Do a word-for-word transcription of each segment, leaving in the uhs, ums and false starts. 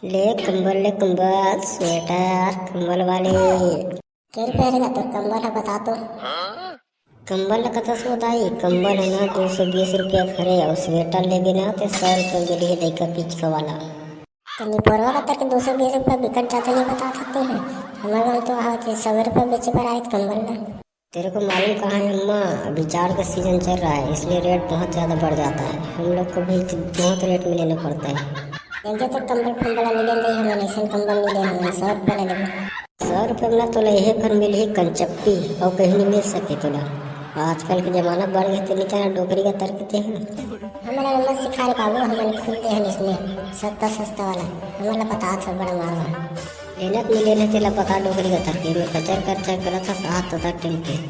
ले कंबल, ले कंबल, स्वेटर, कंबल वाले। के रुपया रहेगा तोर कंबल ह, बता तो। कंबल ल कतस हो दाई, कंबल है ना दो सौ बीस रुपया खरे, और स्वेटर लेबे ना तो सौ रुपया मिली है, देखा पिचका वाला। तो निपोरवा का तक दो सौ बीस रुपया बिकट जाता, ये बता सकते हैं। हमारे गाँव तो आते सौ रुपया बेचे पर आए कंबल ना। तेरे को मालूम कहाँ है अम्मा, अभी जाड़ का सीजन चल रहा है, इसलिए रेट बहुत ज़्यादा बढ़ जाता है। हम लोग को भी बहुत रेट में लेना पड़ता है। जल्दी तो कंबल फंबल ले लेंगे, हमें ऐसे कंबल नहीं लेना, हमें सौ रुपया ले लेंगे। सौ रुपया में ना तोला यही भर मिलही कंचप्पी, और कहीं नहीं मिल सके तोला। आजकल के जमाना बढ़ गए, तेने क्या डोकरी का तर्क ते है। हमारा नंबर सिखा रे बाबू, हमारे खुद दे हैं इसमें सस्ता सस्ता वाला, हमारा बता था बड़ा मारवा। लेना तो नहीं लेना, तेला बता डोकरी का तर्क, मैं कचर कचर करत था साथ तो तक टेम पे।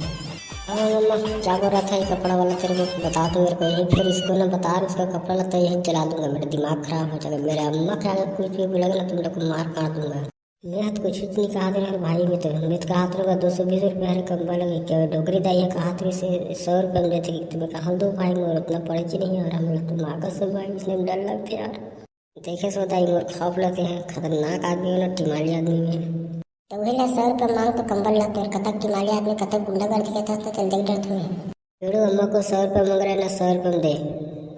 हाँ मम्मा, क्या बोल रहा था ये कपड़ा वाला तेरे को, बता तो मेरे को यही, फिर इसको ना बता, उसका कपड़ा लता यही जला दूंगा, मेरा दिमाग खराब हो जाएगा, मेरे अम्मा क्या कुछ भी बोलेगा ना तुम लोग को मार काट दूंगा। मैं तो कुछ नहीं कहा था यार भाई, मैं तो मैं तो कहा था दो सौ बीस रुपये हर कंबल लगे, क्या डोकरी दाई है कहा था इसे सौ रुपये में देते कि तुम्हें कहा दो भाई, मोर उतना पड़े ही नहीं यार, हम लोग तो माँ कसम भाई, इसने डर लगते यार। देखे सो दाई मोर खौफ लगते हैं, खतरनाक आदमी वाला टिमाली आदमी में। तो वही ला सौ रुपये मांग तो कंबल ला, तेरे कतक टिमाली आदमी कतक गुंडागर्दी करता था, चल देख डर तुम्हें। छोड़ो, अम्मा को सौ रुपये मांग रहे ना, सौ रुपये में दे।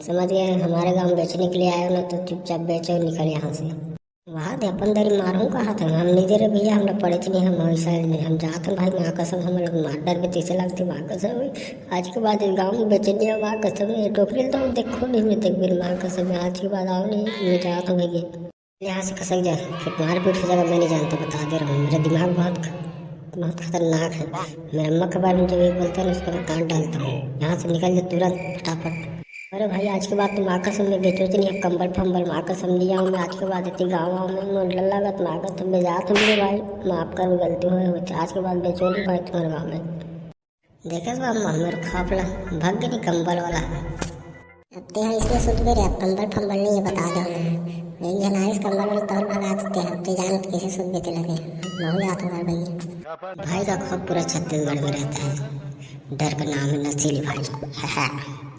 समझ गए, हमारे गांव बेचने के लिए आए हो ना, तो चुपचाप बेचो और निकल यहाँ से। वहाँ दे अपन दरी मारूं कहा था, हम नहीं दे रहे भैया, हमरा पड़े नहीं, हम वैसा नहीं, हम जाते हैं भाई, माँ कसम, हम लोग मार डर में तीसे लगते, माँ कसम। आज के बाद इस गाँव में बेचने, माँ कसम, ये टोकरी तो हम देखो नहीं, मैं देख मेरी माँ कसम, मैं आज के बाद आओ नहीं, मैं जाता हूँ भैया। यहाँ से खसक जा, फिर मारपीट हो जाएगा, मैं नहीं जानता, बता दे रहा हूँ, मेरा दिमाग बहुत ख-, बहुत खतरनाक है। मेरे अम्मा के बारे में जब ये बोलते हैं ना, उसको मैं काट डालता हूँ। यहाँ से निकल जा तुरंत, फटाफट। अरे भाई, आज के बाद तुम आकर से मैं बेचो नहीं, कंबल फंबल माँ कसम नहीं आऊँ मैं आज के बाद, इतनी गाँव आऊँ मैं, मुझे डर लगा, तुम आकर तुम ले जा, तुम ले भाई, माफ कर, गलती हुई होती, आज के बाद बेचो नहीं भाई तुम्हारे गाँव में। देखे तो अम्मा, मेरे खौफ ला, भाग गई कंबल वाला। अब ते यहाँ इसमें सुत भी रहे, अब कंबल फंबल नहीं है, बता दो ना। एक जन आइस कंबल वाला तौर भगा देते हैं, अब ते जान कैसे सुत भी लगे। महू जात हमारे भैया। भाई का खौफ पूरा छत्तीसगढ़ में रहता है, डर का नाम है नशीली भाई।